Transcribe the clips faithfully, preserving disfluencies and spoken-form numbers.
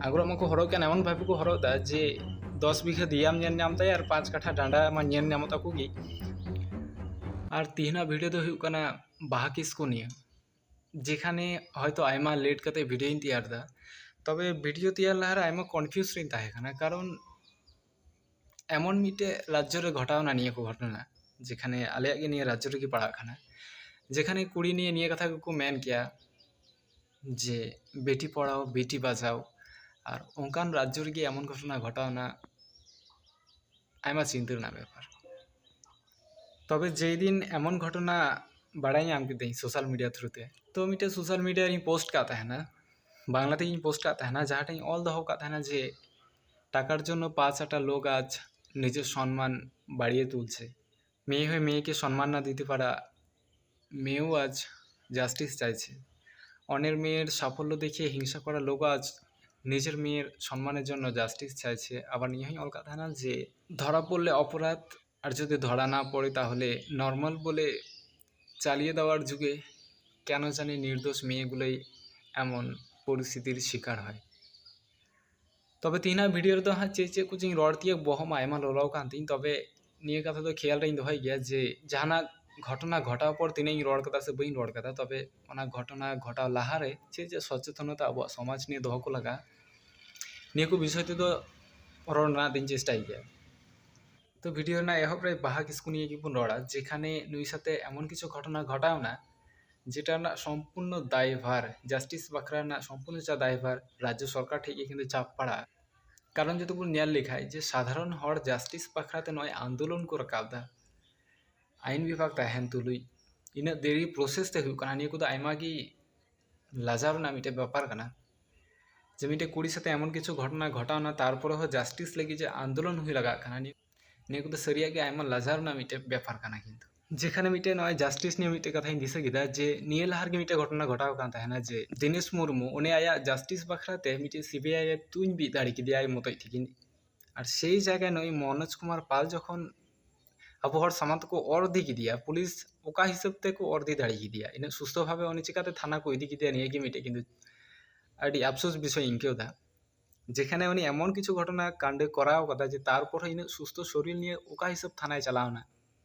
ᱟᱝᱨᱚᱵ ᱢᱟᱠᱚ ᱦᱚᱨᱚᱜ ᱠᱟᱱ, ᱮᱢᱚᱱ ᱵᱷᱟᱵᱮ ᱠᱚ ᱦᱚᱨᱚᱜ ᱮᱫᱟ ᱡᱮ ᱫᱚᱥ ᱵᱤᱜᱷᱟᱹ ᱫᱮᱭᱟᱢ ᱧᱮᱞ ᱧᱟᱢ ᱛᱟᱭᱟ ᱟᱨ ᱯᱟᱸᱪ ᱠᱟᱴᱷᱟ ᱰᱟᱸᱰᱟ ᱢᱟ ᱧᱮᱞ ᱧᱟᱢᱚᱜ ᱛᱟᱠᱚ ᱜᱮ᱾ ᱟᱨ ᱛᱤᱦᱤᱧᱟᱜ ᱵᱷᱤᱰᱤᱭᱳ ᱫᱚ ᱦᱩᱭᱩᱜ ᱠᱟᱱᱟ ᱵᱟᱦᱟ ᱠᱤᱥᱠᱩ ᱱᱤᱭᱟᱹ, ᱡᱮᱠᱷᱟᱱᱮ ᱦᱚᱭᱛᱳ ᱟᱭᱢᱟ ᱞᱮᱴ ᱠᱟᱛᱮ ᱵᱷᱤᱰᱤᱭᱳᱧ ᱛᱮᱭᱟᱨ ᱮᱫᱟ᱾ ᱛᱚᱵᱮ ᱵᱷᱤᱰᱤᱭᱳ ᱛᱮᱭᱟᱨ ᱞᱟᱦᱟᱨᱮ ᱟᱭᱢᱟ ᱠᱚᱱᱯᱷᱤᱭᱩᱡᱽ ᱨᱤᱧ ᱛᱟᱦᱮᱸ ᱠᱟᱱᱟ, ᱠᱟᱨᱚᱱ ᱮᱢᱚᱱ ᱢᱤᱫᱴᱮᱡ ᱨᱟᱡᱽᱡᱚ ᱨᱮ ᱜᱷᱚᱴᱟᱣᱱᱟ ᱱᱤᱭᱟᱹ ᱠᱚ ᱜᱷᱚᱴᱚᱱᱟ, ᱡᱮᱠᱷᱟᱱᱮ ᱟᱞᱮᱭᱟᱜ ᱜᱮ ᱱᱤᱭᱟᱹ ᱨᱟᱡᱽᱡᱚ ᱨᱮᱜᱮ ᱯᱟᱲᱟᱜ ᱠᱟᱱᱟ, ᱡᱮᱠᱷᱟᱱᱮ ᱠᱩᱲᱤ ᱱᱤᱭᱮ ᱱᱤᱭᱟᱹ ᱠᱟᱛᱷᱟ ᱜᱮᱠᱚ ᱢᱮᱱ ᱠᱮᱭᱟ ᱡᱮ ᱵᱮᱴᱤ ᱯᱚᱲᱷᱟᱣ ᱵᱮᱴᱤ ᱵᱟᱪᱟᱣ, ᱟᱨ ᱚᱱᱠᱟᱱ ᱨᱟᱡᱽᱡᱚ ᱨᱮᱜᱮ ᱮᱢᱚᱱ ᱜᱷᱚᱴᱚᱱᱟ ᱜᱷᱚᱴᱟᱣᱱᱟ, ᱟᱭᱢᱟ ᱪᱤᱱᱛᱟᱹ ᱨᱮᱱᱟᱜ ᱵᱮᱯᱟᱨ᱾ ᱛᱚᱵᱮ ᱡᱮᱫᱤᱱ ᱮᱢᱚᱱ ᱜᱷᱚᱴᱚᱱᱟ ᱵᱟᱲᱟᱭ ᱧᱟᱢ ᱠᱤᱫᱟᱹᱧ ᱥᱳᱥᱟᱞ ᱢᱤᱰᱤᱭᱟ ᱛᱷᱨᱩ ᱛᱮ, ᱛᱚ ᱢᱤᱫᱴᱮᱱ ᱥᱳᱥᱟᱞ ᱢᱤᱰᱤᱭᱟ ᱨᱤᱧ ᱯᱳᱥᱴ ᱠᱟᱜ ᱛᱟᱦᱮᱱᱟ, ᱵᱟᱝᱞᱟ ᱛᱮᱜᱤᱧ ᱯᱳᱥᱴ ᱠᱟᱜ ᱛᱟᱦᱮᱱᱟ, ᱡᱟᱦᱟᱸᱴᱟᱜ ᱤᱧ ᱚᱞ ᱫᱚᱦᱚ ᱠᱟᱜ ᱛᱟᱦᱮᱱᱟ ᱡᱮ ᱴᱟᱠᱟᱨ ᱡᱚᱱᱱᱚ ᱯᱟᱸᱪ ᱟᱴᱟ ᱞᱳᱠ ᱟᱡ ᱱᱤᱡᱮᱨ ᱥᱚᱱᱢᱟᱱ বাড়িয়ে তুলছে। মেয়ে হয়ে মেয়েকে সম্মান না দিতে পারা, মেয়েও আজ জাস্টিস চাইছে। অন্যের মেয়ের সাফল্য দেখে হিংসা করা লোক আজ নিজের মেয়ের সম্মানের জন্য জাস্টিস চাইছে। আবার নিয়ে ᱚᱞ ᱠᱟᱜ ᱛᱟᱦᱮᱱᱟ ᱡᱮ ᱫᱷᱚᱨᱟ ᱯᱚᱲᱞᱮ ᱚᱯᱚᱨᱟᱫᱷ, ᱟᱨ ᱡᱩᱫᱤ ᱫᱷᱚᱨᱟ ᱱᱟ ᱯᱚᱲᱮ ᱛᱟᱦᱚᱞᱮ ᱱᱚᱨᱢᱟᱞ ᱵᱚᱞᱮ ᱪᱟᱞᱤᱭᱮ ᱫᱟᱣᱟᱨ ᱡᱩᱜᱮ ᱠᱮᱱᱚ ᱡᱟᱱᱤ ᱱᱤᱨᱫᱳᱥ ᱢᱮᱭᱮ ᱜᱩᱞᱟᱹᱭ ᱮᱢᱚᱱ ᱯᱚᱨᱤᱥᱛᱷᱤᱛᱤᱨ ᱥᱤᱠᱟᱨ ᱦᱚᱭ᱾ ᱛᱚᱵᱮ ᱛᱮᱦᱮᱧᱟᱜ ᱵᱷᱤᱰᱤᱭᱳ ᱨᱮᱫᱚ ᱦᱟᱸᱜ ᱪᱮᱫ ᱪᱮᱫ ᱠᱚ ᱪᱚᱧ ᱨᱚᱲ ᱛᱤᱭᱟᱹᱜ, ᱵᱚᱦᱚᱜ ᱢᱟ ᱟᱭᱢᱟ ᱞᱚᱞᱚ ᱟᱠᱟᱱ ᱛᱤᱧ᱾ ᱛᱚᱵᱮ ᱱᱤᱭᱟᱹ ᱠᱟᱛᱷᱟ ᱫᱚ ᱠᱷᱮᱭᱟᱞ ᱨᱮᱧ ᱫᱚᱦᱚᱭ ᱜᱮᱭᱟ ᱡᱮ ᱡᱟᱦᱟᱱᱟᱜ ᱜᱷᱚᱴᱚᱱᱟ ᱜᱷᱚᱴᱟᱣ ᱯᱚᱨ ᱛᱤᱱᱟᱹᱜ ᱤᱧ ᱨᱚᱲ ᱠᱟᱫᱟ ᱥᱮ ᱵᱟᱹᱧ ᱨᱚᱲ ᱠᱟᱫᱟ, ᱛᱚᱵᱮ ᱚᱱᱟ ᱜᱷᱚᱴᱚᱱᱟ ᱜᱷᱚᱴᱟᱣ ᱞᱟᱦᱟᱨᱮ ᱪᱮᱫ ᱪᱮᱫ ᱥᱚᱪᱮᱛᱚᱱᱚᱛᱟ ᱟᱵᱚᱣᱟᱜ ᱥᱚᱢᱟᱡᱽ ᱱᱤᱭᱮ ᱫᱚᱦᱚ ᱠᱚ ᱞᱟᱜᱟᱜᱼᱟ, ᱱᱤᱭᱟᱹ ᱠᱚ ᱵᱤᱥᱚᱭ ᱛᱮᱫᱚ ᱨᱚᱲ ᱨᱮᱱᱟᱜ ᱫᱚᱧ ᱪᱮᱥᱴᱟᱭ ᱜᱮᱭᱟ᱾ ᱛᱚ ᱵᱷᱤᱰᱤᱭᱳ ᱨᱮᱱᱟᱜ ᱮᱦᱚᱵ ᱨᱮ ᱵᱟᱦᱟ ᱠᱤᱥᱠᱩ ᱱᱤᱭᱮ ᱜᱮᱵᱚᱱ ᱨᱚᱲᱟ, ᱡᱮᱠᱷᱟᱱᱮ ᱱᱩᱭ ᱥᱟᱛᱮ ᱮᱢᱚᱱ ᱠᱤᱪᱷᱩ ᱜᱷᱚᱴᱚᱱᱟ ᱜᱷᱚᱴᱟᱣᱱᱟ, ᱡᱮᱴᱟ ᱨᱮᱱᱟᱜ ᱥᱚᱢᱯᱩᱨᱱᱚ ᱫᱟᱭᱵᱷᱟᱨ, ᱡᱟᱥᱴᱤᱥ ᱵᱟᱠᱷᱨᱟ ᱨᱮᱱᱟᱜ ᱥᱚᱢᱯᱩᱨᱱᱚ ᱡᱟ ᱫᱟᱭᱵᱷᱟᱨ ᱨᱟᱡᱽᱡᱚ ᱥᱚᱨᱠᱟᱨ ᱴᱷᱮᱡ ᱜᱮ ᱠᱤᱱᱛᱩ ᱪᱟᱯ ᱯᱟᱲᱟᱜᱼᱟ᱾ ᱠᱟᱨᱚᱱ ᱡᱩᱫᱤ ᱵᱚᱱ ᱧᱮᱞ ᱞᱮᱠᱷᱟᱡ ᱡᱮ ᱥᱟᱫᱷᱟᱨᱚᱱ ᱦᱚᱲ ᱡᱟᱥᱴᱤᱥ ᱵᱟᱠᱷᱨᱟ ᱛᱮ ᱱᱚᱜᱼᱚᱭ ᱟᱱᱫᱳᱞᱚᱱ ᱠᱚ ᱨᱟᱠᱟᱵ ᱮᱫᱟ, ᱟᱭᱤᱱ ᱵᱤᱵᱷᱟᱜᱽ ᱛᱟᱦᱮᱱ ᱛᱩᱞᱩᱡ ᱤᱱᱟᱹᱜ ᱫᱮᱨᱤ ᱯᱨᱚᱥᱮᱥ ᱛᱮ ᱦᱩᱭᱩᱜ ᱠᱟᱱᱟ, ᱱᱤᱭᱟᱹ ᱠᱚᱫᱚ ᱟᱭᱢᱟ ᱜᱮ ᱞᱟᱡᱟᱣ ᱨᱮᱱᱟᱜ ᱢᱤᱫᱴᱮᱡ ᱵᱮᱯᱟᱨ ᱠᱟᱱᱟ᱾ ᱡᱮ ᱢᱤᱫᱴᱮᱡ ᱠᱩᱲᱤ ᱥᱟᱛᱮ ᱮᱢᱚᱱ ᱠᱤᱪᱷᱩ ᱜᱷᱚᱴᱚᱱᱟ ᱜᱷᱚᱴᱟᱣᱱᱟ, ᱛᱟᱨᱯᱚᱨᱮ ᱦᱚᱸ ᱡᱟᱥᱴᱤᱥ ᱞᱟᱹᱜᱤᱫ ᱡᱮ ᱟᱱᱫᱳᱞᱚᱱ ᱦᱩᱭ ᱞᱟᱜᱟᱜ ᱠᱟᱱᱟ, ᱱᱤᱭᱟᱹ ᱱᱤᱭᱟᱹ ᱠᱚᱫᱚ ᱥᱟᱹᱨᱤᱭᱟᱜ ᱜᱮ ᱟᱭᱢᱟ ᱞᱟᱡᱟᱣ ᱨᱮᱱᱟᱜ ᱢᱤᱫᱴᱮᱡ ᱵᱮᱯᱟᱨ ᱠᱟᱱᱟ᱾ ᱠᱤᱱᱛᱩ ᱡᱮᱠᱷᱟᱱᱮ ᱢᱤᱫᱴᱮᱡ ᱱᱚᱜᱼᱚᱭ ᱡᱟᱥᱴᱤᱥ ᱱᱤᱭᱮ ᱢᱤᱫᱴᱮᱡ ᱠᱟᱛᱷᱟᱧ ᱫᱤᱥᱟᱹ ᱠᱮᱫᱟ ᱡᱮ ᱱᱤᱭᱟᱹ ᱞᱟᱦᱟ ᱨᱮᱜᱮ ᱢᱤᱫᱴᱮᱡ ᱜᱷᱚᱴᱚᱱᱟ ᱜᱷᱚᱴᱟᱣ ᱠᱟᱱ ᱛᱟᱦᱮᱱᱟ ᱡᱮ ᱫᱤᱱᱮᱥ ᱢᱩᱨᱢᱩ ᱩᱱᱤ ᱟᱭᱟᱜ ᱡᱟᱥᱴᱤᱥ ᱵᱟᱠᱷᱨᱟ ᱛᱮ ᱢᱤᱫᱴᱮᱡ ᱥᱤᱵᱤᱟᱭ ᱮ ᱛᱩᱧ ᱵᱤᱫ ᱫᱟᱲᱮ ᱠᱮᱫᱮᱭᱟ ᱟᱡ ᱢᱚᱛᱚᱡ ᱛᱮᱜᱮ᱾ ᱟᱨ ᱥᱮᱭ ᱡᱟᱭᱜᱟᱭ ᱱᱩᱭ ᱢᱚᱱᱳᱡᱽ ᱠᱩᱢᱟᱨ ᱯᱟᱞ ᱡᱚᱠᱷᱚᱱ ᱟᱵᱚ ᱦᱚᱲ ᱥᱟᱢᱟᱝ ᱛᱮᱠᱚ ᱚᱨ ᱤᱫᱤ ᱠᱮᱫᱮᱭᱟ, ᱯᱩᱞᱤᱥ ᱚᱠᱟ ᱦᱤᱥᱟᱹᱵ ᱛᱮᱠᱚ ᱚᱨ ᱤᱫᱤ ᱫᱟᱲᱮ ᱠᱮᱫᱮᱭᱟ, ᱤᱱᱟᱹᱜ ᱥᱩᱥᱛᱷᱚ ᱵᱷᱟᱵᱮ ᱩᱱᱤ ᱪᱤᱠᱟᱛᱮ ᱛᱷᱟᱱᱟ ᱠᱚ ᱤᱫᱤ ᱠᱮᱫᱮᱭᱟ, ᱱᱤᱭᱟᱹ ᱜᱮ ᱢᱤᱫᱴᱮᱡ ᱠᱤᱱᱛᱩ ᱟᱹᱰᱤ ᱟᱯᱥᱳᱥ ᱵᱤᱥᱚᱭ ᱤᱧ ᱟᱹᱭᱠᱟᱹᱣ ᱮᱫᱟ᱾ ᱡᱮᱠᱷᱟᱱᱮ ᱩᱱᱤ ᱮᱢᱚᱱ ᱠᱤᱪᱷᱩ ᱜᱷᱚᱴᱚᱱᱟ ᱠᱟᱱᱰᱮ ᱠᱚᱨᱟᱣ ᱠᱟᱫᱟ ᱡᱮ ᱛᱟᱨᱯᱚᱨ ᱦᱚᱸ ᱤᱱᱟᱹᱜ ᱥᱩᱥᱛᱷᱚ ᱥᱚᱨᱤᱨ ᱱᱤᱭᱮ ᱚᱠᱟ ᱦᱤᱥᱟᱹᱵ ᱛᱷᱟᱱᱟᱭ ᱪᱟᱞᱟᱣ ᱮᱱᱟ᱾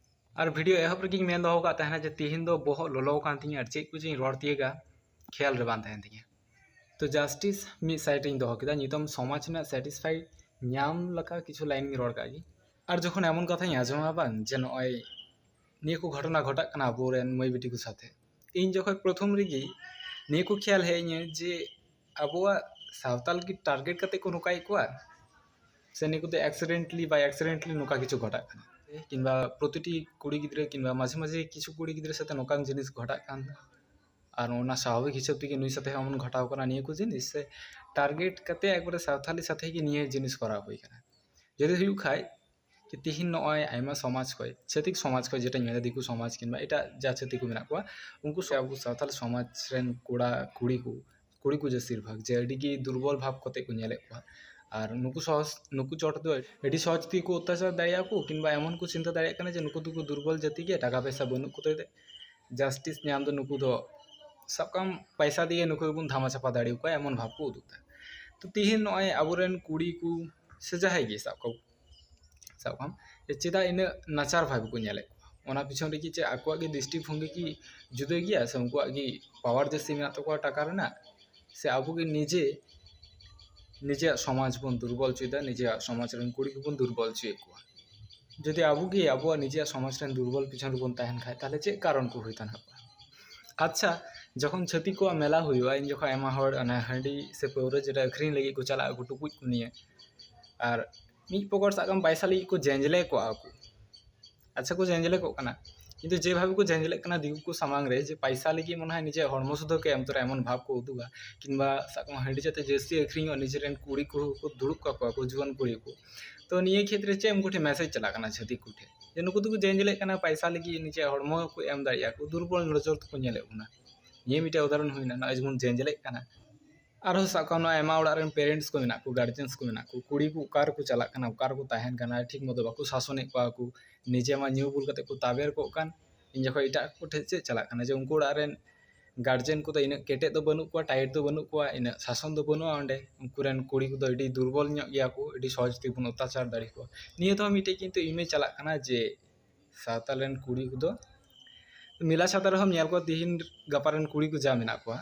ᱟᱨ video ᱮᱦᱚᱵ ᱨᱮᱜᱮᱧ ᱢᱮᱱ ᱫᱚᱦᱚ ᱠᱟᱜ ᱛᱟᱦᱮᱱᱟ ᱡᱮ ᱛᱤᱦᱤᱧ ᱫᱚ ᱵᱚᱦᱚᱜ ᱞᱚᱞᱚ ᱟᱠᱟᱱ ᱛᱤᱧᱟ ᱟᱨ ᱪᱮᱫ ᱠᱚᱪᱚᱧ ᱨᱚᱲ ᱛᱤᱭᱟᱹᱜᱟ, ᱠᱷᱮᱭᱟᱞ ᱨᱮ ᱵᱟᱝ ᱛᱟᱦᱮᱱ ᱛᱤᱧᱟ᱾ ᱛᱚ justice ᱢᱤᱫ side ᱨᱤᱧ ᱫᱚᱦᱚ ᱠᱮᱫᱟ, ᱱᱤᱛᱚᱝ ᱥᱚᱢᱟᱡᱽ ᱨᱮᱱᱟᱜ satisfy ᱧᱟᱢ ᱞᱮᱠᱟ ᱠᱤᱪᱷᱩ line ᱤᱧ ᱨᱚᱲ ᱠᱟᱜ ᱜᱮ᱾ ᱟᱨ ᱡᱚᱠᱷᱚᱱ ᱮᱢᱚᱱ ᱠᱟᱛᱷᱟᱧ ᱟᱸᱡᱚᱢᱟ ᱵᱟᱝ, ᱡᱮ ᱱᱚᱜᱼᱚᱭ ᱱᱤᱭᱟᱹ ᱠᱚ ᱜᱷᱚᱴᱚᱱᱟ ᱜᱷᱚᱴᱟᱜ ᱠᱟᱱᱟ ᱟᱵᱚᱨᱮᱱ ᱢᱟᱹᱭ ᱵᱤᱴᱤ ᱠᱚ ᱥᱟᱛᱷᱮ, ᱤᱧ ᱡᱚᱠᱷᱚᱱ ᱯᱨᱚᱛᱷᱚᱢ ᱨᱮᱜᱮ ᱱᱤᱭᱟᱹ ᱠᱚ ᱠᱷᱮᱭᱟᱞ ᱦᱮᱡ ᱤᱧᱟᱹ ᱡᱮ ᱟᱵᱚᱣᱟᱜ ᱥᱟᱶᱛᱟ ᱞᱟᱹᱜᱤᱫ target ᱠᱟᱛᱮ ᱠᱚ ᱱᱚᱝᱠᱟᱭᱮᱫ ᱠᱚᱣᱟ, ᱥᱮ ᱱᱤᱭᱟᱹ ᱠᱚᱫᱚ accidentally by accidentally ᱱᱚᱝᱠᱟ ᱠᱤᱪᱷᱩ ᱜᱷᱚᱴᱟᱜ ᱠᱟᱱᱟ, ᱠᱤᱝᱵᱟ ᱯᱨᱚᱛᱤᱴᱤ ᱠᱩᱲᱤ ᱜᱤᱫᱽᱨᱟᱹ ᱠᱤᱝᱵᱟ ᱢᱟᱡᱷᱮ ᱢᱟᱡᱷᱮ ᱠᱤᱪᱷᱩ ᱠᱩᱲᱤ ᱜᱤᱫᱽᱨᱟᱹ ᱥᱟᱛᱮ ᱱᱚᱝᱠᱟᱱ ᱡᱤᱱᱤᱥ ᱜᱷᱚᱴᱟᱜ ᱠᱟᱱ, ᱟᱨ ᱚᱱᱟ ᱥᱟᱵᱷᱟᱵᱤᱠ ᱦᱤᱥᱟᱹᱵ ᱛᱮᱜᱮ ᱱᱩᱭ ᱥᱟᱛᱮ ᱦᱚᱸ ᱮᱢᱚᱱ ᱜᱷᱚᱴᱟᱣ ᱠᱟᱱᱟ ᱱᱤᱭᱟᱹ ᱠᱚ ᱡᱤᱱᱤᱥ, ᱥᱮ target ᱠᱟᱛᱮ ᱮᱠᱵᱟᱨᱮ ᱥᱟᱶᱛᱟᱞᱤ ᱥᱟᱛᱮ ᱜᱮ ᱱᱤᱭᱟᱹ ᱡᱤᱱᱤᱥ ᱠᱚᱨᱟᱣ ᱦᱩᱭ ᱠᱟᱱᱟ᱾ ᱡᱩᱫᱤ ᱦᱩᱭᱩᱜ ᱠᱷᱟᱡ ᱡᱮ ᱛᱤᱦᱤᱧ ᱱᱚᱜᱼᱚᱭ ᱟᱭᱢᱟ ᱥᱚᱢᱟᱡᱽ ᱠᱷᱚᱡ, ᱪᱷᱟᱹᱛᱤᱠ ᱥᱚᱢᱟᱡᱽ ᱠᱷᱚᱡ ᱡᱮᱴᱟᱧ ᱢᱮᱱᱫᱟ, ᱫᱤᱠᱩ ᱥᱚᱢᱟᱡᱽ ᱠᱤᱝᱵᱟ ᱮᱴᱟᱜ ᱡᱟ ᱪᱷᱟᱹᱛᱤᱠ ᱠᱚ ᱢᱮᱱᱟᱜ ᱠᱚᱣᱟ, ᱩᱱᱠᱩ ᱥᱮ ᱟᱵᱚ ᱥᱟᱶᱛᱟᱞ ᱥᱚᱢᱟᱡᱽ ᱨᱮᱱ ᱠᱚᱲᱟ ᱠᱩᱲᱤ ᱠᱚ, ᱠᱩᱲᱤ ᱠᱚ ᱡᱟᱹᱥᱛᱤᱨ ᱵᱷᱟᱜᱽ, ᱡᱮ ᱟᱹᱰᱤ ᱜᱮ ᱫᱩᱨᱵᱚᱞ ᱵᱷᱟᱵᱽ ᱠᱟᱛᱮ ᱠᱚ ᱧᱮᱞᱮᱫ ᱠᱚᱣᱟ᱾ ᱟᱨ ᱱᱩᱠᱩ ᱥᱚᱦᱚᱡ, ᱱᱩᱠᱩ ᱪᱚᱴ ᱫᱚ ᱟᱹᱰᱤ ᱥᱚᱦᱚᱡ ᱛᱮᱜᱮ ᱠᱚ ᱚᱛᱛᱟᱪᱟᱨ ᱫᱟᱲᱮᱭᱟᱜᱼᱟ ᱠᱚ, ᱠᱤᱝᱵᱟ ᱮᱢᱚᱱ ᱠᱚ ᱪᱤᱱᱛᱟᱹ ᱫᱟᱲᱮᱭᱟᱜ ᱠᱟᱱᱟ ᱡᱮ ᱱᱩᱠᱩ ᱫᱚᱠᱚ ᱫᱩᱨᱵᱚᱞ ᱡᱟᱹᱛᱤ ᱜᱮ, ᱴᱟᱠᱟ ᱯᱚᱭᱥᱟ ᱵᱟᱹᱱᱩᱜ ᱠᱚᱛᱮ justice ᱧᱟᱢ ᱫᱚ ᱱᱩᱠᱩ ᱫᱚ ᱥᱟᱵ ᱠᱟᱜ ᱢᱮ ᱯᱚᱭᱥᱟ ᱫᱤᱭᱮ ᱱᱩᱠᱩ ᱜᱮᱵᱚᱱ ᱫᱷᱟᱢᱟ ᱪᱟᱯᱟ ᱫᱟᱲᱮ ᱟᱠᱚᱣᱟ, ᱮᱢᱚᱱ ᱵᱷᱟᱵᱽ ᱠᱚ ᱩᱫᱩᱜ ᱮᱫᱟ᱾ ᱛᱚ ᱛᱤᱦᱤᱧ ᱱᱚᱜᱼᱚᱭ ᱟᱵᱚᱨᱮᱱ ᱠᱩᱲᱤ ᱠᱚ ᱥᱮ ᱡᱟᱦᱟᱸᱭ ᱜᱮ ᱥᱟᱵ ᱠᱟᱜ, ᱥᱟᱵ ᱠᱟᱜ ᱢᱮ, ᱪᱮᱫᱟᱜ ᱤᱱᱟᱹᱜ ᱱᱟᱪᱟᱨ ᱵᱷᱟᱵᱽ ᱠᱚ ᱧᱮᱞᱮᱫ ᱠᱚᱣᱟ? ᱚᱱᱟ ᱯᱤᱪᱷᱚᱱ ᱨᱮᱜᱮ ᱪᱮᱫ ᱟᱠᱚᱣᱟᱜ ᱜᱮ ᱫᱨᱤᱥᱴᱤ ᱵᱷᱚᱝᱜᱤ ᱠᱤ ᱡᱩᱫᱟᱹ ᱜᱮᱭᱟ, ᱥᱮ ᱩᱱᱠᱩᱣᱟᱜ ᱜᱮ power ᱡᱟᱹᱥᱛᱤ ᱢᱮᱱᱟᱜ ᱛᱟᱠᱚᱣᱟ ᱴᱟᱠᱟ ᱨᱮᱱᱟᱜ, ᱥᱮ ᱟᱵᱚ ᱜᱮ ᱱᱤᱡᱮ ᱱᱤᱡᱮᱨᱟᱜ ᱥᱚᱢᱟᱡᱽ ᱵᱚᱱ ᱫᱩᱨᱵᱚᱞ ᱦᱚᱪᱚᱭᱮᱫᱟ, ᱱᱤᱡᱮᱨᱟᱜ ᱥᱚᱢᱟᱡᱽ ᱨᱮᱱ ᱠᱩᱲᱤ ᱠᱚᱵᱚᱱ ᱫᱩᱨᱵᱚᱞ ᱦᱚᱪᱚᱭᱮᱫ ᱠᱚᱣᱟ? ᱡᱩᱫᱤ ᱟᱵᱚ ᱜᱮ ᱟᱵᱚᱣᱟᱜ ᱱᱤᱡᱮᱨᱟᱜ ᱥᱚᱢᱟᱡᱽ ᱨᱮᱱ ᱫᱩᱨᱵᱚᱞ ᱯᱤᱪᱷᱚᱱ ᱨᱮᱵᱚᱱ ᱛᱟᱦᱮᱱ ᱠᱷᱟᱡ, ᱛᱟᱦᱞᱮ ᱪᱮᱫ ᱠᱟᱨᱚᱱ ᱠᱚ ᱦᱩᱭ ᱫᱟᱲᱮᱭᱟᱜᱼᱟ? ᱟᱪᱪᱷᱟ, ᱡᱚᱠᱷᱚᱱ ᱪᱷᱟᱹᱛᱤᱠ ᱠᱚᱣᱟᱜ ᱢᱮᱞᱟ ᱦᱩᱭᱩᱜᱼᱟ, ᱤᱧ ᱡᱚᱠᱷᱚᱱ ᱟᱭᱢᱟ ᱦᱚᱲ ᱚᱱᱟ ᱦᱟᱺᱰᱤ ᱥᱮ ᱯᱟᱹᱣᱨᱟᱹ ᱡᱮᱴᱟ ᱟᱹᱠᱷᱨᱤᱧ ᱞᱟᱹᱜᱤᱫ ᱠᱚ ᱪᱟᱞᱟᱜᱼᱟ, ᱟᱠᱚ ᱴᱩᱠᱩᱡ ᱠᱚ ᱱᱤᱭᱟᱹ, ᱟᱨ ᱢᱤᱫ ᱯᱚᱠᱚᱲ ᱥᱟᱵ ᱠᱟᱜ ᱢᱮ ᱯᱟᱭᱥᱟ ᱞᱟᱹᱜᱤᱫ ᱠᱚ ᱡᱮᱸᱡᱞᱮ ᱠᱚᱜᱼᱟ ᱠᱚ᱾ ᱟᱪᱪᱷᱟ, ᱠᱚ ᱡᱮᱸᱡᱞᱮ ᱠᱚᱜ ᱠᱟᱱᱟ, ᱠᱤᱱᱛᱩ ᱡᱮᱵᱷᱟᱵᱮ ᱠᱚ ᱡᱮᱸᱡᱞᱮᱜ ᱠᱟᱱᱟ ᱫᱤᱠᱩ ᱠᱚ ᱥᱟᱢᱟᱝ ᱨᱮ, ᱡᱮ ᱯᱟᱭᱥᱟ ᱞᱟᱹᱜᱤᱫ ᱢᱚᱱᱮ ᱦᱚᱭ ᱱᱤᱡᱮᱨᱟᱜ ᱦᱚᱲᱢᱚ ᱥᱩᱫᱷᱟᱹ ᱠᱚ ᱮᱢ ᱩᱛᱟᱹᱨᱟ, ᱮᱢᱚᱱ ᱵᱷᱟᱵᱽ ᱠᱚ ᱩᱫᱩᱜᱟ, ᱠᱤᱝᱵᱟ ᱥᱟᱵ ᱠᱟᱜ ᱢᱮ ᱦᱟᱺᱰᱤ ᱡᱟᱛᱮ ᱡᱟᱹᱥᱛᱤ ᱟᱹᱠᱷᱨᱤᱧᱚᱜ, ᱱᱤᱡᱮᱨᱮᱱ ᱠᱩᱲᱤ ᱠᱚ ᱠᱚ ᱫᱩᱲᱩᱵ ᱠᱟᱠᱚᱣᱟ ᱠᱚ, ᱡᱩᱣᱟᱹᱱ ᱠᱩᱲᱤ ᱠᱚ᱾ ᱛᱚ ᱱᱤᱭᱟᱹ ᱠᱷᱮᱛᱨᱮ ᱪᱮᱫ ᱩᱱᱠᱩ ᱴᱷᱮᱱ message ᱪᱟᱞᱟᱜ ᱠᱟᱱᱟ ᱪᱷᱟᱹᱛᱤᱠ ᱠᱚ ᱴᱷᱮᱱ, ᱡᱮ ᱱᱩᱠᱩ ᱫᱚᱠᱚ ᱡᱮᱸᱡᱞᱮᱜ ᱠᱟᱱᱟ ᱯᱟᱭᱥᱟ ᱞᱟᱹᱜᱤᱫ, ᱱᱤᱡᱮᱨᱟᱜ ᱦᱚᱲᱢᱚ ᱠᱚ ᱮᱢ ᱫᱟᱲᱮᱭᱟᱜᱼᱟ ᱠᱚ, ᱫᱩᱨᱵᱚᱞ ᱱᱚᱡᱚᱨ ᱛᱮᱠᱚ ᱧᱮᱞᱮᱫ ᱵᱚᱱᱟ? ᱱᱤᱭᱟᱹ ᱢᱤᱫᱴᱮᱱ ᱩᱫᱟᱦᱚᱨᱚᱱ ᱦᱩᱭᱱᱟ, ᱱᱚᱜᱼᱚᱭ ᱡᱮᱢᱚᱱ ᱡᱮᱸᱡᱞᱮᱜ ᱠᱟᱱᱟ᱾ ᱟᱨᱦᱚᱸ ᱥᱟᱵ ᱠᱟᱜ ᱢᱮ, ᱱᱚᱣᱟ ᱟᱭᱢᱟ ᱚᱲᱟᱜ ᱨᱮᱱ parents ᱠᱚ ᱢᱮᱱᱟᱜ ᱠᱚ, guardians ᱠᱚ ᱢᱮᱱᱟᱜ ᱠᱚ, ᱠᱩᱲᱤ ᱠᱚ ᱚᱠᱟ ᱨᱮᱠᱚ ᱪᱟᱞᱟᱜ ᱠᱟᱱᱟ, ᱚᱠᱟ ᱨᱮᱠᱚ ᱛᱟᱦᱮᱱ ᱠᱟᱱᱟ, ᱴᱷᱤᱠ ᱢᱚᱛᱚ ᱵᱟᱠᱚ ᱥᱟᱥᱚᱱᱮᱫ ᱠᱚᱣᱟ ᱠᱚ, ᱱᱤᱡᱮ ᱢᱟ ᱧᱩ ᱵᱩᱞ ᱠᱟᱛᱮ ᱠᱚ ᱛᱟᱵᱮᱨ ᱠᱚᱜ ᱠᱟᱱ, ᱤᱧ ᱡᱚᱠᱷᱚᱱ ᱮᱴᱟᱜ ᱠᱚ ᱴᱷᱮᱱ ᱪᱮᱫ ᱪᱟᱞᱟᱜ ᱠᱟᱱᱟ, ᱡᱮ ᱩᱱᱠᱩ ᱚᱲᱟᱜ ᱨᱮᱱ ᱜᱟᱨᱡᱮᱱ ᱠᱚᱫᱚ ᱤᱱᱟᱹᱜ ᱠᱮᱴᱮᱡ ᱫᱚ ᱵᱟᱹᱱᱩᱜ ᱠᱚᱣᱟ, ᱴᱟᱭᱤᱴ ᱫᱚ ᱵᱟᱹᱱᱩᱜ ᱠᱚᱣᱟ, ᱤᱱᱟᱹᱜ ᱥᱟᱥᱚᱱ ᱫᱚ ᱵᱟᱹᱱᱩᱜᱼᱟ᱾ ᱚᱸᱰᱮ ᱩᱱᱠᱩ ᱨᱮᱱ ᱠᱩᱲᱤ ᱠᱚᱫᱚ ᱟᱹᱰᱤ ᱫᱩᱨᱵᱚᱞ ᱧᱚᱜ ᱜᱮᱭᱟ ᱠᱚ, ᱟᱹᱰᱤ ᱥᱚᱦᱚᱡᱽ ᱛᱮᱵᱚᱱ ᱚᱛᱛᱟᱪᱟᱨ ᱫᱟᱲᱮ ᱠᱚᱣᱟ᱾ ᱱᱤᱭᱟᱹ ᱫᱚ ᱢᱤᱫᱴᱮᱡ ᱠᱤᱱᱛᱩ ᱤᱢᱮᱡᱽ ᱪᱟᱞᱟᱜ ᱠᱟᱱᱟ ᱡᱮ ᱥᱟᱶᱛᱟᱞ ᱨᱮᱱ ᱠᱩᱲᱤ ᱠᱚᱫᱚ ᱢᱮᱞᱟ ᱪᱷᱟᱛᱟ ᱨᱮᱦᱚᱸᱢ ᱧᱮᱞ ᱠᱚᱣᱟ, ᱛᱤᱦᱤᱧ ᱜᱟᱯᱟ ᱨᱮᱱ ᱠᱩᱲᱤ ᱠᱚ ᱡᱟ ᱢᱮᱱᱟᱜ ᱠᱚᱣᱟ,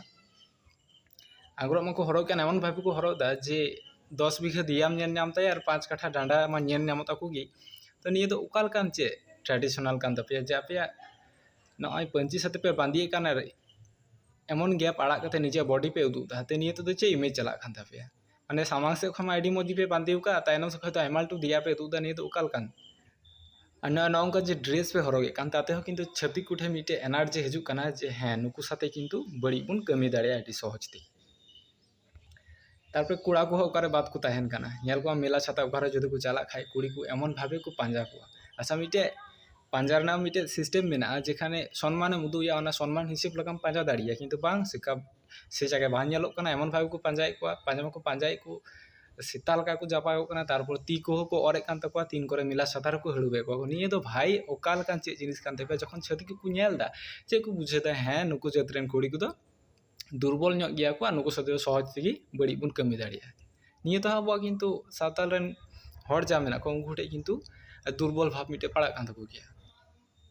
ᱟᱝᱜᱽᱨᱚᱵ ᱢᱟᱠᱚ ᱦᱚᱨᱚᱜ ᱠᱟᱱ, ᱮᱢᱚᱱ ᱵᱷᱟᱵᱮ ᱠᱚ ᱦᱚᱨᱚᱜ ᱮᱫᱟ ᱡᱮ ᱫᱚᱥ ᱵᱤᱜᱷᱟᱹ ᱫᱮᱭᱟᱢ ᱧᱮᱞ ᱧᱟᱢ ᱛᱟᱭᱟ ᱟᱨ ᱯᱟᱸᱪ ᱠᱟᱴᱷᱟ ᱰᱟᱸᱰᱟ ᱢᱟ ᱧᱮᱞ ᱧᱟᱢᱚᱜ ᱛᱟᱠᱚ ᱜᱮ᱾ ᱛᱚ ᱱᱤᱭᱟᱹ ᱫᱚ ᱚᱠᱟ ᱞᱮᱠᱟᱱ ᱪᱮᱫ ᱴᱨᱟᱰᱤᱥᱚᱱᱟᱞ ᱠᱟᱱ ᱛᱟᱯᱮᱭᱟ ᱡᱮ ᱟᱯᱮᱭᱟᱜ ᱱᱚᱜᱼᱚᱭ ᱯᱟᱹᱧᱪᱤ ᱥᱟᱛᱮ ᱯᱮ ᱵᱟᱸᱫᱮᱭᱮᱫ ᱠᱟᱱ ᱟᱨ ᱮᱢᱚᱱ ᱜᱮᱯ ᱟᱲᱟᱜ ᱠᱟᱛᱮ ᱱᱤᱡᱮᱨᱟᱜ ᱵᱚᱰᱤ ᱯᱮ ᱩᱫᱩᱜ ᱮᱫᱟ, ᱛᱮ ᱱᱤᱭᱟᱹ ᱛᱮᱫᱚ ᱪᱮᱫ ᱤᱢᱮᱡᱽ ᱪᱟᱞᱟᱜ ᱠᱟᱱ ᱛᱟᱯᱮᱭᱟ? ᱢᱟᱱᱮ ᱥᱟᱢᱟᱝ ᱥᱮᱫ ᱠᱷᱚᱱ ᱢᱟ ᱟᱹᱰᱤ ᱢᱚᱡᱽ ᱜᱮᱯᱮ ᱵᱟᱸᱫᱮ ᱟᱠᱟᱫ, ᱛᱟᱭᱱᱚᱢ ᱥᱮᱫ ᱠᱷᱚᱱ ᱫᱚ ᱟᱭᱢᱟ ᱞᱟᱹᱴᱩ ᱫᱮᱭᱟ ᱯᱮ ᱩᱫᱩᱜ ᱮᱫᱟ, ᱱᱤᱭᱟᱹ ᱫᱚ ᱚᱠᱟ ᱞᱮᱠᱟᱱ? ᱟᱨ ᱱᱚᱜᱼᱚ ᱱᱚᱝᱠᱟ ᱡᱮ ᱰᱨᱮᱥ ᱯᱮ ᱦᱚᱨᱚᱜᱮᱫ ᱠᱟᱱ, ᱛᱟᱛᱮ ᱦᱚᱸ ᱠᱤᱱᱛᱩ ᱪᱷᱟᱹᱛᱤᱠ ᱠᱚᱴᱷᱮᱱ ᱢᱤᱫᱴᱮᱡ ᱮᱱᱟᱨᱡᱤ ᱦᱤᱡᱩᱜ ᱠᱟᱱᱟ ᱡᱮ ᱦᱮᱸ, ᱱᱩᱠᱩ ᱥᱟᱛᱮ ᱠᱤᱱᱛᱩ ᱵᱟᱹᱲᱤᱡ ᱵᱚᱱ ᱠᱟᱹᱢᱤ ᱫᱟᱲᱮᱭᱟᱜᱼᱟ ᱟᱹᱰᱤ ᱥᱚᱦᱚᱡᱽ ᱛᱮ᱾ ᱛᱟᱨᱯᱚᱨᱮ ᱠᱚᱲᱟ ᱠᱚᱦᱚᱸ ᱚᱠᱟᱨᱮ ᱵᱟᱫ ᱠᱚ ᱛᱟᱦᱮᱱ ᱠᱟᱱᱟ, ᱧᱮᱞ ᱠᱚᱣᱟ ᱢᱮᱞᱟ ᱪᱷᱟᱛᱟ ᱚᱠᱟᱨᱮ ᱡᱩᱫᱤ ᱠᱚ ᱪᱟᱞᱟᱜ ᱠᱷᱟᱡ ᱠᱩᱲᱤ ᱠᱚ ᱮᱢᱚᱱ ᱵᱷᱟᱵᱮ ᱠᱚ ᱯᱟᱸᱡᱟ ᱠᱚᱣᱟ᱾ ᱟᱪᱪᱷᱟ, ᱢᱤᱫᱴᱮᱡ ᱯᱟᱸᱡᱟ ᱨᱮᱱᱟᱜ ᱢᱤᱫᱴᱮᱡ ᱥᱤᱥᱴᱮᱢ ᱢᱮᱱᱟᱜᱼᱟ, ᱡᱮᱠᱷᱟᱱᱮ ᱥᱚᱱᱢᱟᱱᱮᱢ ᱩᱫᱩᱜ ᱮᱭᱟ, ᱚᱱᱟ ᱥᱚᱱᱢᱟᱱ ᱦᱤᱥᱟᱹᱵ ᱞᱮᱠᱟᱢ ᱯᱟᱸᱡᱟ ᱫᱟᱲᱮᱭᱟᱜᱼᱟ, ᱠᱤᱱᱛᱩ ᱵᱟᱝ ᱥᱮ ᱠᱟ-, ᱥᱮ ᱡᱟᱭᱜᱟ ᱵᱟᱝ ᱧᱮᱞᱚᱜ ᱠᱟᱱᱟ, ᱮᱢᱚᱱ ᱵᱷᱟᱵᱮ ᱠᱚ ᱯᱟᱸᱡᱟᱭᱮᱫ ᱠᱚᱣᱟ, ᱯᱟᱸᱡᱟ ᱢᱟᱠᱚ ᱯᱟᱸᱡᱟᱭᱮᱫ ᱠᱚ, ᱥᱮᱛᱟ ᱞᱮᱠᱟ ᱠᱚ ᱡᱟᱯᱟᱜᱚᱜ ᱠᱟᱱᱟ, ᱛᱟᱨᱯᱚᱨ ᱛᱤ ᱠᱚᱦᱚᱸ ᱠᱚ ᱚᱨᱮᱫ ᱠᱟᱱ ᱛᱟᱠᱚᱣᱟ, ᱛᱤᱱ ᱠᱚᱨᱮ ᱢᱮᱞᱟ ᱪᱷᱟᱛᱟ ᱨᱮᱠᱚ ᱦᱟᱹᱲᱩᱵᱮᱫ ᱠᱚᱣᱟ ᱠᱚ᱾ ᱱᱤᱭᱟᱹ ᱫᱚ ᱵᱷᱟᱭ ᱚᱠᱟ ᱞᱮᱠᱟᱱ ᱪᱮᱫ ᱡᱤᱱᱤᱥ ᱠᱟᱱ ᱛᱟᱯᱮᱭᱟ? ᱡᱚᱠᱷᱚᱱ ᱪᱷᱟᱹᱛᱤᱠ ᱠᱚᱠᱚ ᱧᱮᱞ ᱮᱫᱟ, ᱪᱮᱫ ᱠᱚ ᱵᱩᱡᱷᱟᱹᱣ ᱮᱫᱟ? ᱦᱮᱸ, ᱱᱩᱠᱩ ᱡᱟᱹᱛ ᱨᱮᱱ ᱠᱩᱲᱤ ᱠᱚᱫᱚ ᱫᱩᱨᱵᱚᱞ ᱧᱚᱜ ᱜᱮᱭᱟ ᱠᱚ ᱟᱨ ᱱᱩᱠᱩ ᱥᱟᱛᱮ ᱫᱚ ᱥᱚᱦᱚᱡᱽ ᱛᱮᱜᱮ ᱵᱟᱹᱲᱤᱡ ᱵᱚᱱ ᱠᱟᱹᱢᱤ ᱫᱟᱲᱮᱭᱟᱜᱼᱟ᱾ ᱱᱤᱭᱟᱹ ᱛᱮᱦᱚᱸ ᱟᱵᱚᱣᱟᱜ ᱠᱤᱱᱛᱩ ᱥᱟᱶᱛᱟᱞ ᱨᱮᱱ ᱦᱚᱲ ᱡᱟ ᱢᱮᱱᱟᱜ ᱠᱚᱣᱟ, ᱩᱱᱠᱩ ᱴᱷᱮᱱ ᱠᱤᱱᱛᱩ ᱫᱩᱨᱵᱚᱞ ᱵᱷᱟᱵᱽ ᱢᱤᱫᱴᱮᱡ ᱯᱟᱲᱟᱜ ᱠᱟᱱ ᱛᱟᱠᱚ ᱜᱮᱭᱟ᱾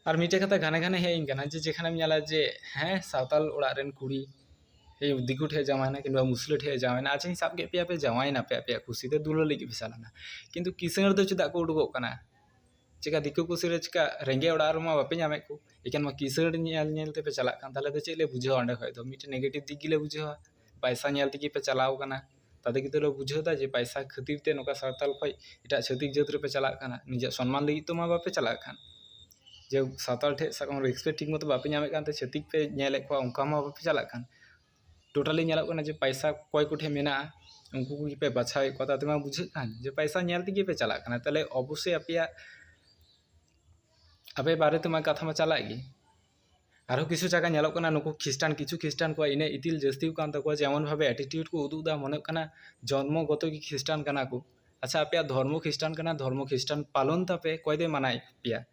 ᱟᱨ ᱢᱤᱫᱴᱮᱡ ᱠᱟᱛᱷᱟ ᱜᱷᱟᱱᱮ ᱜᱷᱟᱱᱮ ᱦᱮᱡ ᱟᱹᱧ ᱠᱟᱱᱟ ᱡᱮ ᱡᱮᱠᱷᱟᱱᱮᱢ ᱧᱮᱞᱟ ᱡᱮ ᱦᱮᱸ, ᱥᱟᱶᱛᱟᱞ ᱚᱲᱟᱜ ᱨᱮᱱ ᱠᱩᱲᱤ ᱫᱤᱠᱩ ᱴᱷᱮᱡ ᱡᱟᱶᱟᱭᱱᱟ ᱠᱤᱝᱵᱟ ᱢᱩᱥᱞᱟᱹ ᱴᱷᱮᱡ ᱡᱟᱶᱟᱭᱱᱟ, ᱟᱪᱪᱷᱟᱧ ᱥᱟᱵ ᱠᱮᱫ ᱯᱮᱭᱟ, ᱯᱮ ᱡᱟᱶᱟᱭᱱᱟ ᱯᱮ, ᱟᱯᱮᱭᱟᱜ ᱠᱩᱥᱤ ᱛᱮ ᱫᱩᱞᱟᱹᱲ ᱞᱟᱹᱜᱤᱫ ᱯᱮ ᱪᱟᱞᱟᱣᱱᱟ, ᱠᱤᱱᱛᱩ ᱠᱤᱥᱟᱹᱬ ᱫᱚ ᱪᱮᱫᱟᱜ ᱠᱚ ᱩᱰᱩᱠᱚᱜ ᱠᱟᱱᱟ? ᱪᱮᱠᱟ ᱫᱤᱠᱩ ᱠᱩᱥᱤ ᱨᱮ ᱪᱮᱠᱟ ᱨᱮᱸᱜᱮᱡ ᱚᱲᱟᱜ ᱨᱮᱢᱟ ᱵᱟᱯᱮ ᱧᱟᱢᱮᱫ ᱠᱚ, ᱮᱠᱮᱱ ᱢᱟ ᱠᱤᱥᱟᱹᱬ ᱧᱮᱞ ᱧᱮᱞ ᱛᱮᱯᱮ ᱪᱟᱞᱟᱜ ᱠᱟᱱ, ᱛᱟᱦᱚᱞᱮ ᱫᱚ ᱪᱮᱫ ᱞᱮ ᱵᱩᱡᱷᱟᱹᱣᱟ? ᱚᱸᱰᱮ ᱠᱷᱚᱡ ᱫᱚ ᱢᱤᱫᱴᱮᱱ ᱱᱮᱜᱮᱴᱤᱵᱷ ᱫᱤᱠ ᱜᱮᱞᱮ ᱵᱩᱡᱷᱟᱹᱣᱟ, ᱯᱟᱭᱥᱟ ᱧᱮᱞ ᱛᱮᱜᱮ ᱯᱮ ᱪᱟᱞᱟᱣ ᱠᱟᱱᱟ᱾ ᱛᱟᱛᱮ ᱠᱤᱱᱛᱩ ᱞᱮ ᱵᱩᱡᱷᱟᱹᱣ ᱮᱫᱟ ᱡᱮ ᱯᱟᱭᱥᱟ ᱠᱷᱟᱹᱛᱤᱨ ᱛᱮ ᱱᱚᱝᱠᱟ ᱥᱟᱶᱛᱟᱞ ᱠᱷᱚᱡ ᱮᱴᱟᱜ ᱪᱷᱟᱹᱛᱤᱠ ᱡᱟᱹᱛ ᱨᱮᱯᱮ ᱪᱟᱞᱟᱜ ᱠᱟᱱᱟ, ᱱᱤᱡᱮᱨᱟᱜ ᱥᱚᱱᱢᱟᱱ ᱞᱟᱹᱜᱤᱫ ᱛᱚ ᱢᱟ ᱵᱟᱯᱮ ᱪᱟᱞᱟᱜ ᱠᱟᱱ᱾ ᱡᱮ ᱥᱟᱶᱛᱟᱞ ᱴᱷᱮᱡ ᱥᱟᱵ ᱠᱟᱜ ᱢᱮ ᱨᱮᱥᱯᱮᱠᱴ ᱴᱷᱤᱠ ᱢᱚᱛᱚ ᱵᱟᱯᱮ ᱧᱟᱢᱮᱫ ᱠᱟᱱ ᱛᱮ ᱪᱷᱟᱹᱛᱤᱠ ᱯᱮ ᱧᱮᱞᱮᱫ ᱠᱚᱣᱟ, ᱚᱱᱠᱟ ᱢᱟ ᱵᱟᱯᱮ ᱪᱟᱞᱟᱜ ᱠᱟᱱ᱾ ᱴᱳᱴᱟᱞᱤ ᱧᱮᱞᱚᱜ ᱠᱟᱱᱟ ᱡᱮ ᱯᱟᱭᱥᱟ ᱚᱠᱚᱭ ᱠᱚᱴᱷᱮᱱ ᱢᱮᱱᱟᱜᱼᱟ, ᱩᱱᱠᱩ ᱠᱚᱜᱮ ᱯᱮ ᱵᱟᱪᱷᱟᱣᱮᱫ ᱠᱚᱣᱟ᱾ ᱛᱟᱛᱮ ᱢᱟ ᱵᱩᱡᱷᱟᱹᱜ ᱠᱟᱱ ᱡᱮ ᱯᱟᱭᱥᱟ ᱧᱮᱞ ᱛᱮᱜᱮ ᱯᱮ ᱪᱟᱞᱟᱜ ᱠᱟᱱᱟ᱾ ᱛᱟᱦᱚᱞᱮ ᱚᱵᱚᱥᱥᱳᱭ ᱟᱯᱮᱭᱟᱜ, ᱟᱯᱮ ᱵᱟᱨᱮ ᱛᱮᱢᱟ ᱠᱟᱛᱷᱟ ᱢᱟ ᱪᱟᱞᱟᱜ ᱜᱮ᱾ ᱟᱨᱦᱚᱸ ᱠᱤᱪᱷᱩ ᱡᱟᱭᱜᱟ ᱧᱮᱞᱚᱜ ᱠᱟᱱᱟ, ᱱᱩᱠᱩ ᱠᱷᱨᱤᱥᱴᱟᱱ, ᱠᱤᱪᱷᱩ ᱠᱷᱨᱤᱥᱴᱟᱱ ᱠᱚᱣᱟᱜ ᱤᱱᱟᱹᱜ ᱤᱛᱤᱞ ᱡᱟᱹᱥᱛᱤ ᱟᱠᱟᱱ ᱛᱟᱠᱚᱣᱟ ᱡᱮ ᱮᱢᱚᱱ ᱵᱷᱟᱵᱮ attitude ᱠᱚ ᱩᱫᱩᱜ ᱮᱫᱟ, ᱢᱚᱱᱮ ᱦᱩᱭᱩᱜ ᱠᱟᱱᱟ ᱡᱚᱱᱢᱚᱜᱚᱛᱚ ᱜᱮ ᱠᱷᱨᱤᱥᱴᱟᱱ ᱠᱟᱱᱟ ᱠᱚ᱾ ᱟᱪᱪᱷᱟ, ᱟᱯᱮᱭᱟᱜ ᱫᱷᱚᱨᱢᱚ ᱠᱷᱨᱤᱥᱴᱟᱱ ᱠᱟᱱᱟ, ᱫᱷᱚᱨᱢᱚ ᱠᱷᱨᱤᱥᱴᱟᱱ ᱯᱟᱞᱚᱱ ᱛᱟᱯᱮ, ᱚᱠᱚᱭ ᱫᱚᱭ ᱢᱟᱱᱟᱭᱮᱫ ᱯᱮᱭᱟ?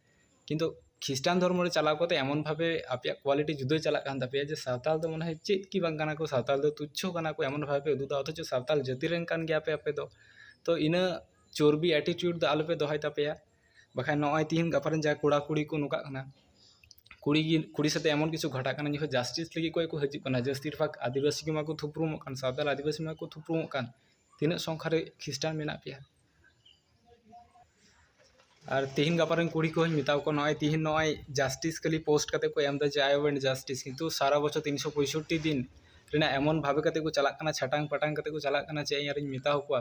ᱠᱤᱱᱛᱩ ᱠᱷᱨᱤᱥᱴᱟᱱ ᱫᱷᱚᱨᱢᱚ ᱨᱮ ᱪᱟᱞᱟᱣ ᱠᱟᱛᱮ ᱮᱢᱚᱱ ᱵᱷᱟᱵᱮ ᱟᱯᱮᱭᱟᱜ quality ᱡᱩᱫᱟᱹ ᱪᱟᱞᱟᱜ ᱠᱟᱱ ᱛᱟᱯᱮᱭᱟ ᱡᱮ ᱥᱟᱶᱛᱟᱞ ᱫᱚ ᱢᱚᱱᱮ ᱦᱚᱭ ᱪᱮᱫ ᱜᱮ ᱵᱟᱝ ᱠᱟᱱᱟ ᱠᱚ, ᱥᱟᱶᱛᱟᱞ ᱫᱚ ᱛᱩᱪᱪᱷᱚ ᱠᱟᱱᱟ ᱠᱚ, ᱮᱢᱚᱱ ᱵᱷᱟᱵᱮ ᱯᱮ ᱩᱫᱩᱜ ᱮᱫᱟ, ᱚᱛᱷᱚᱪᱚ ᱥᱟᱶᱛᱟᱞ ᱡᱟᱹᱛᱤ ᱨᱮᱱ ᱠᱟᱱ ᱜᱮᱭᱟ ᱯᱮ ᱟᱯᱮ ᱫᱚ᱾ ᱛᱚ ᱤᱱᱟᱹ ᱪᱚᱨᱵᱤ attitude ᱫᱚ ᱟᱞᱚᱯᱮ ᱫᱚᱦᱚᱭ ᱛᱟᱯᱮᱭᱟ, ᱵᱟᱠᱷᱟᱱ ᱱᱚᱜᱼᱚᱭ ᱛᱤᱦᱤᱧ ᱜᱟᱯᱟ ᱨᱮᱱ ᱡᱟᱦᱟᱸ ᱠᱚᱲᱟ ᱠᱩᱲᱤ ᱠᱚ ᱱᱚᱝᱠᱟᱜ ᱠᱟᱱᱟ, ᱠᱩᱲᱤ ᱜᱮ ᱠᱩᱲᱤ ᱥᱟᱛᱮ ᱮᱢᱚᱱ ᱠᱤᱪᱷᱩ ᱜᱷᱚᱴᱟᱜ ᱠᱟᱱᱟ, ᱡᱚᱠᱷᱚᱱ justice ᱞᱟᱹᱜᱤᱫ ᱠᱚ ᱠᱚ ᱦᱤᱡᱩᱜ ᱠᱟᱱᱟ, ᱡᱟᱹᱥᱛᱤ ᱵᱷᱟᱜᱽ ᱟᱹᱫᱤᱵᱟᱹᱥᱤ ᱜᱮ ᱢᱟᱠᱚ ᱛᱷᱩᱯᱨᱩᱢᱚᱜ ᱠᱟᱱ, ᱥᱟᱶᱛᱟᱞ ᱟᱹᱫᱤᱵᱟᱹᱥᱤ ᱢᱟᱠᱚ ᱛᱷᱩᱯᱨᱩᱢᱚᱜ ᱠᱟᱱ, ᱛᱤᱱᱟᱹᱜ ᱥᱚᱝᱠᱷᱟ ᱨᱮ ᱠᱷᱨᱤᱥᱴᱟᱱ ᱢᱮᱱᱟᱜ ᱯᱮᱭᱟ? ᱟᱨ ᱛᱤᱦᱤᱧ ᱜᱟᱯᱟ ᱨᱮᱱ ᱠᱩᱲᱤ ᱠᱚᱦᱚᱸᱧ ᱢᱮᱛᱟ ᱠᱚᱣᱟ, ᱱᱚᱜᱼᱚᱭ ᱛᱤᱦᱤᱧ ᱱᱚᱜᱼᱚᱭ justice ᱠᱷᱟᱹᱞᱤ post ᱠᱟᱛᱮ ᱠᱚ ᱮᱢ ᱮᱫᱟ ᱡᱮ I want justice, ᱠᱤᱱᱛᱩ ᱥᱟᱨᱟ ᱵᱚᱪᱷᱚᱨ ᱛᱤᱱᱥᱚ ᱯᱚᱸᱭᱥᱚᱴᱴᱤ ᱫᱤᱱ ᱨᱮᱱᱟᱜ ᱮᱢᱚᱱ ᱵᱷᱟᱵᱮ ᱠᱟᱛᱮ ᱠᱚ ᱪᱟᱞᱟᱜ ᱠᱟᱱᱟ, ᱪᱷᱟᱴᱟᱝ ᱯᱟᱴᱟᱝ ᱠᱟᱛᱮ ᱠᱚ ᱪᱟᱞᱟᱜ ᱠᱟᱱᱟ, ᱪᱮᱫ ᱤᱧ ᱟᱨᱤᱧ ᱢᱮᱛᱟ ᱟᱠᱚᱣᱟ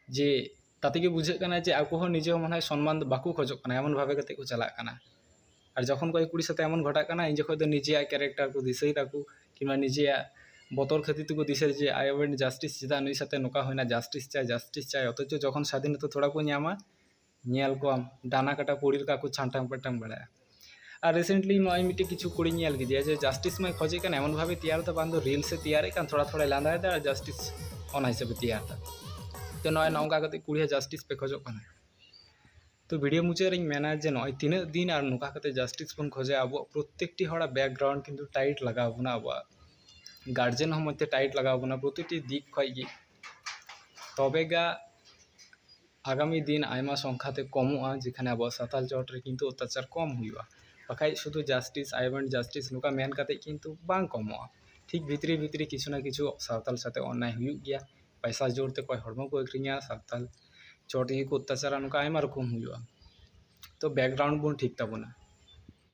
ᱡᱮ ᱛᱟᱛᱮ ᱜᱮ ᱵᱩᱡᱷᱟᱹᱜ ᱠᱟᱱᱟ ᱡᱮ ᱟᱠᱚ ᱦᱚᱸ ᱱᱤᱡᱮ ᱦᱚᱸ ᱢᱚᱱᱮ ᱦᱚᱭ ᱥᱚᱱᱢᱟᱱ ᱫᱚ ᱵᱟᱠᱚ ᱠᱷᱚᱡᱚᱜ ᱠᱟᱱᱟ, ᱮᱢᱚᱱ ᱵᱷᱟᱵᱮ ᱠᱟᱛᱮ ᱠᱚ ᱪᱟᱞᱟᱜ ᱠᱟᱱᱟ᱾ ᱟᱨ ᱡᱚᱠᱷᱚᱱ ᱠᱚᱭᱮᱠ ᱠᱩᱲᱤ ᱥᱟᱛᱮ ᱮᱢᱚᱱ ᱜᱷᱚᱴᱟᱜ ᱠᱟᱱᱟ, ᱤᱧ ᱡᱚᱠᱷᱚᱱ ᱫᱚ ᱱᱤᱡᱮᱭᱟᱜ character ᱠᱚ ᱫᱤᱥᱟᱹᱭ ᱫᱟᱠᱚ, ᱠᱤᱝᱵᱟ ᱱᱤᱡᱮᱭᱟᱜ ᱵᱚᱛᱚᱨ ᱠᱷᱟᱹᱛᱤᱨ ᱛᱮᱠᱚ ᱫᱤᱥᱟᱹᱭᱟ ᱡᱮ I want justice, ᱪᱮᱫᱟᱜ ᱱᱩᱭ ᱥᱟᱛᱮ ᱱᱚᱝᱠᱟ ᱦᱩᱭᱱᱟ, justice ᱪᱟᱭ, justice ᱪᱟᱭ, ᱚᱛᱷᱚᱪᱚ ᱡᱚᱠᱷᱚᱱ ᱥᱟᱫᱷᱤᱱᱚᱛᱟ ᱛᱷᱚᱲᱟ ᱠᱚ ᱧᱟᱢᱟ, ᱧᱮᱞ ᱠᱚᱣᱟᱢ ᱰᱟᱱᱟ ᱠᱟᱴᱟ ᱯᱩᱲᱤ ᱞᱮᱠᱟ ᱠᱚ ᱪᱷᱟᱱᱴᱟᱝ ᱯᱟᱴᱟᱝ ᱵᱟᱲᱟᱭᱟ᱾ ᱟᱨ recently ᱱᱚᱜᱼᱚᱭ ᱢᱤᱫᱴᱮᱡ ᱠᱤᱪᱷᱩ ᱠᱩᱲᱤᱧ ᱧᱮᱞ ᱠᱮᱫᱮᱭᱟ ᱡᱮ justice ᱢᱟᱭ ᱠᱷᱚᱡᱮ ᱠᱟᱱ, ᱮᱢᱚᱱ ᱵᱷᱟᱵᱮ ᱛᱮᱭᱟᱨ ᱫᱟ, ᱵᱟᱝ ᱫᱚ reels ᱮ ᱛᱮᱭᱟᱨᱮᱫ ᱠᱟᱱ, ᱛᱷᱚᱲᱟ ᱛᱷᱚᱲᱟᱭ ᱞᱟᱸᱫᱟᱭᱮᱫᱟ ᱟᱨ justice ᱚᱱᱟ ᱦᱤᱥᱟᱹᱵᱮ ᱛᱮᱭᱟᱨ ᱫᱟ᱾ ᱛᱚ ᱱᱚᱜᱼᱚᱭ ᱱᱚᱝᱠᱟ ᱠᱟᱛᱮ ᱠᱩᱲᱤᱭᱟᱜ justice ᱯᱮ ᱠᱷᱚᱡᱚᱜ ᱠᱟᱱᱟ᱾ ᱛᱚ video ᱢᱩᱪᱟᱹᱫ ᱨᱤᱧ ᱢᱮᱱᱟ ᱡᱮ ᱱᱚᱜᱼᱚᱭ ᱛᱤᱱᱟᱹᱜ ᱫᱤᱱ ᱟᱨ ᱱᱚᱝᱠᱟ ᱠᱟᱛᱮ justice ᱵᱚᱱ ᱠᱷᱚᱡᱟ, ᱟᱵᱚᱣᱟᱜ ᱯᱨᱚᱛᱛᱮᱠᱴᱤ ᱦᱚᱲᱟᱜ background ᱠᱤᱱᱛᱩ tight ᱞᱟᱜᱟᱣ ᱵᱚᱱᱟ, ᱟᱵᱚᱣᱟᱜ guardian ᱦᱚᱸ ᱢᱚᱡᱽ ᱛᱮ tight ᱞᱟᱜᱟᱣ ᱵᱚᱱᱟ ᱯᱨᱚᱛᱤᱴᱤ ᱫᱤᱠ ᱠᱷᱚᱡ ᱜᱮ, ᱛᱚᱵᱮ ᱜᱟ ᱟᱜᱟᱢᱤ ᱫᱤᱱ ᱟᱭᱢᱟ ᱥᱚᱝᱠᱷᱟ ᱛᱮ ᱠᱚᱢᱚᱜᱼᱟ, ᱡᱮᱠᱷᱟᱱᱮ ᱟᱵᱚᱣᱟᱜ ᱥᱟᱶᱛᱟᱞ ᱪᱚᱴ ᱨᱮ ᱠᱤᱱᱛᱩ ᱚᱛᱛᱟᱪᱟᱨ ᱠᱚᱢ ᱦᱩᱭᱩᱜᱼᱟ᱾ ᱵᱟᱠᱷᱟᱡ ᱥᱩᱫᱷᱩ justice, I want justice ᱱᱚᱝᱠᱟ ᱢᱮᱱ ᱠᱟᱛᱮ ᱠᱤᱱᱛᱩ ᱵᱟᱝ ᱠᱚᱢᱚᱜᱼᱟ᱾ ᱴᱷᱤᱠ ᱵᱷᱤᱛᱨᱤ ᱵᱷᱤᱛᱨᱤ ᱠᱤᱪᱷᱩ ᱱᱟ ᱠᱤᱪᱷᱩ ᱥᱟᱶᱛᱟᱞ ᱥᱟᱛᱮ ᱚᱱᱱᱟᱭ ᱦᱩᱭᱩᱜ ᱜᱮᱭᱟ᱾ ᱯᱚᱭᱥᱟ ᱡᱳᱨ ᱛᱮ ᱚᱠᱚᱭ ᱦᱚᱲᱢᱚ ᱠᱚ ᱟᱹᱠᱷᱨᱤᱧᱟ, ᱥᱟᱶᱛᱟᱞ ᱪᱚᱴ ᱨᱮᱜᱮ ᱠᱚ ᱚᱛᱛᱟᱪᱟᱨᱟ, ᱱᱚᱝᱠᱟ ᱟᱭᱢᱟ ᱨᱚᱠᱚᱢ ᱦᱩᱭᱩᱜᱼᱟ᱾ ᱛᱚ background ᱵᱚᱱ ᱴᱷᱤᱠ ᱛᱟᱵᱚᱱᱟ᱾